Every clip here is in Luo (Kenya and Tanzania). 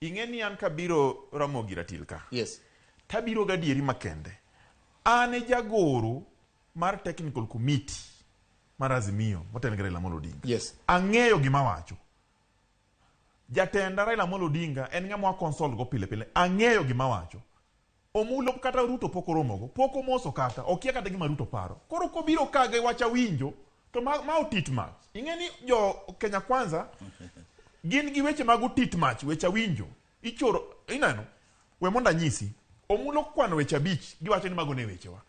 Ing'e ni an kabiro Ramogi Ratil ka. Yes. Tabiro gadieri makende. An e jagoro mar technical committee mar Azimio motel gi Raila Amolo Odinga. Yes. Ang'eyo gima awacho. Jatenda Raila Amolo Odinga en ng'ama wa consult go pile pile. Ang'eyo gima awacho. Omulo kata Ruto pok oromogo, pok omoso kata, okia kata gima Ruto paro. Koro kobiro ka gi wach awinjo, to ma, ma otit mach. Ing'e ni jo Kenya Kwanza gin gi weche mag otit mach, weche awinjo. Ichoro, ineno? We mondo anyisi. Omulo kwano weche abich, giwacho ni mago ne wechewa.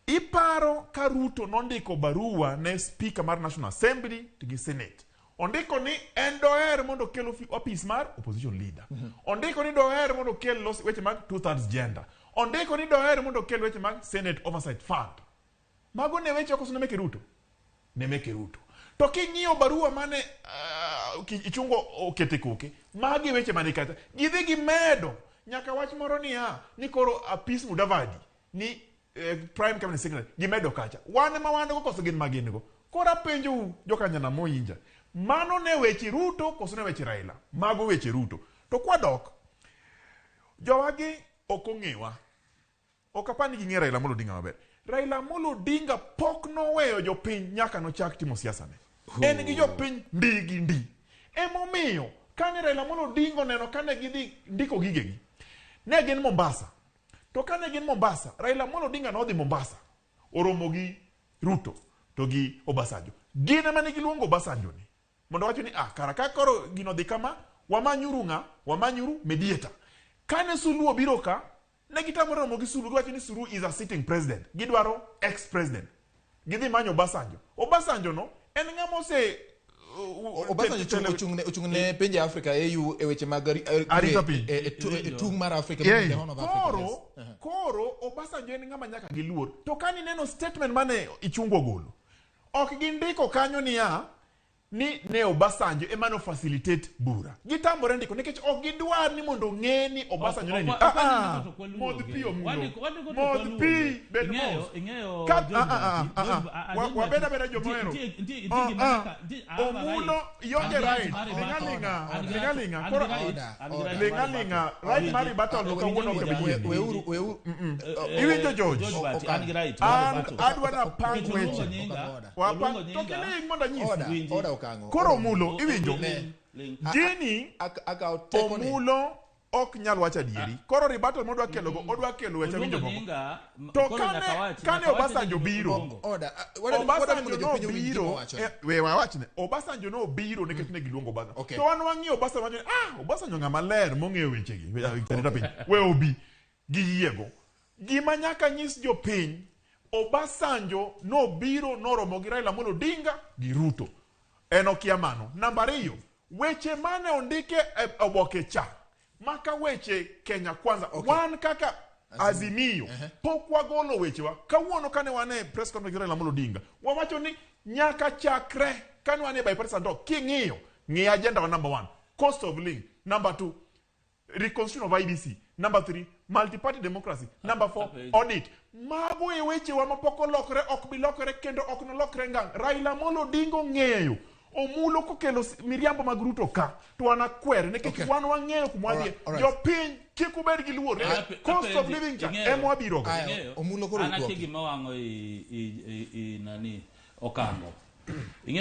Iparo ka Ruto nondiko barua ne speaker mar National Assembly to gi Senate. Ondiko ni en doher mondo okel ofis mar opposition leader. Ondiko ni doher mondo okel los weche mag two thirds gender. Ondiko ni doher mondo okel weche mag Senate Oversight Fund. Mago ne weche koso ne meke Ruto? Ne meke Ruto. To king'iyo barua mane Ichung'wa okete koke, magi weche mane kacha. Gidhi gimedo nyaka wach moro niya, ni koro Apis Mudavadi ni prime cabinet secretary gimedo kacha. Wan ema wan go koso gin ma gin go? Koro apenjou jokanyana moinja, mano ne weche Ruto koso ne weche Raila? Mago weche Ruto. To kwadok, jowagi ok ong'ewa. Ok apar ni ging'e Raila Amolo Odinga maber. Raila Amolo Odinga pok noweyo jopiny nyaka nochak timo siasa ne. En gi jopiny ndi gi ndi. Emomiyo kane Raila Amolo Odinga oneno kane gidhi ndiko gigegi, ne gin Mombasa. To kane gin Mombasa, Raila Amolo Odinga nodhi Mombasa, oromo gi Ruto to gi Obasanjo. Gin ema ne giluongo Obasanjo ni mondo wacho ni ah, kara ka koro gino dhi kama, wamanyuru ng'a? Wamanyuru mediator. Kane Suluhu obiro ka, ne gitamore romo gi Suluhu, giwacho ni Suluhu is a sitting president. Gidwaro ex-president. Gidhi manyo Obasanjo. Obasanjo no en ng'ama ose Obasanjo ochung' ne pinje Afrika AU e weche mag Arita piny. e tung' mar Afrika, the Horn of Africa. Koro, Yes. koro Obasanjo en ng'ama nyaka giluor. To ka nineno statement mane Ichung'wa ogolo, ok gindiko kanyo niya ni ne Obasanjo ema no facilitate bura. Gitamore ndiko nikech ok gidwar ni mondo ong'e ni Obasanjo ne ni. Ok, Ah, ok wandiko ah, to ok waluwogi. modh pi Omulo. Wandiko to ok Modh waluwogi. pi, bed mos. Ing'eyo Ka- George ah, ah, Bahati, ah, George ah. George Wabed Bahati, abeda joma ohero. nitie Ah, gima ah. nyaka- nitie- I have a Omulo, right. ionge An gi right. mar Ling'a rebuttal. ling'a, An gi ling'a right- ling'a. an gi Koro right- Order, an gi order. right ling'a mar ling'a. rebuttal. Right mar rebuttal no kawuono ok abi yieni. Weuru, weuru. Iwinjo George? George Bahati, an gi right mar An rebuttal. adwa napang Nikech oluongo weche. nyinga, Order. Wapang oluongo to nyinga. kiling mondo anyisi. Order, Winji. order okang'o. Koro Order. Omulo, iwinjo? Ling, ling. Gini Akawo tekone. Omulo ok nyal wacho adieri. Koro rebuttal modwa kelo go, odwa kelo weche Oluongo winjo moko. nyinga, To koro kane nyaka wach- kane nyaka wach Obasanjo ni biro, oluongo. Order. Wadwa mondo Obasanjo jopiny owinj gima nobiro, owacho. we wawachne, Obasanjo nobiro nikech ne giluongo Obasanjo. Okay. To wan wang'iyo Obasanjo wacho ni, ah, Obasanjo ng'ama ler mong'eyo wechegi, jarita piny, we obi, giyiego. Gima nyaka nyis jopiny, Obasanjo nobiro noromo gi Raila Amolo Odinga gi Ruto. En okia mano. Namba ariyo, weche mane ondike e oboke cha, maka weche Kenya Kwanza, Okay. wan kaka Azimio pok wagolo wechewa. Kawuono kane wan e press conference gi Raila Amolo Odinga, wawacho ni nyaka chakre kane wan e bipartisan talk, king'iyo, ng'i agenda wa number 1, cost of living, number 2, reconstruction of IEBC, number 3, multi-party democracy, number 4, audit. Mago e wechewa mapok olokore, ok bi lokore kendo ok nolokre ngang'. Raila Amolo Odinga ong'eyo Omulo kokelo miriambo mag Ruto ka to wan akwer nikech Okay. wan wang'eyo kuma wadhiye. Alright, alright. Jopiny kik ubed gi luor nikech cost of living cha ema wabiro go. Aya, Ing'eyo, Omulo koro an akia duoki. gima wang'o i nani Okango. Ing'eyo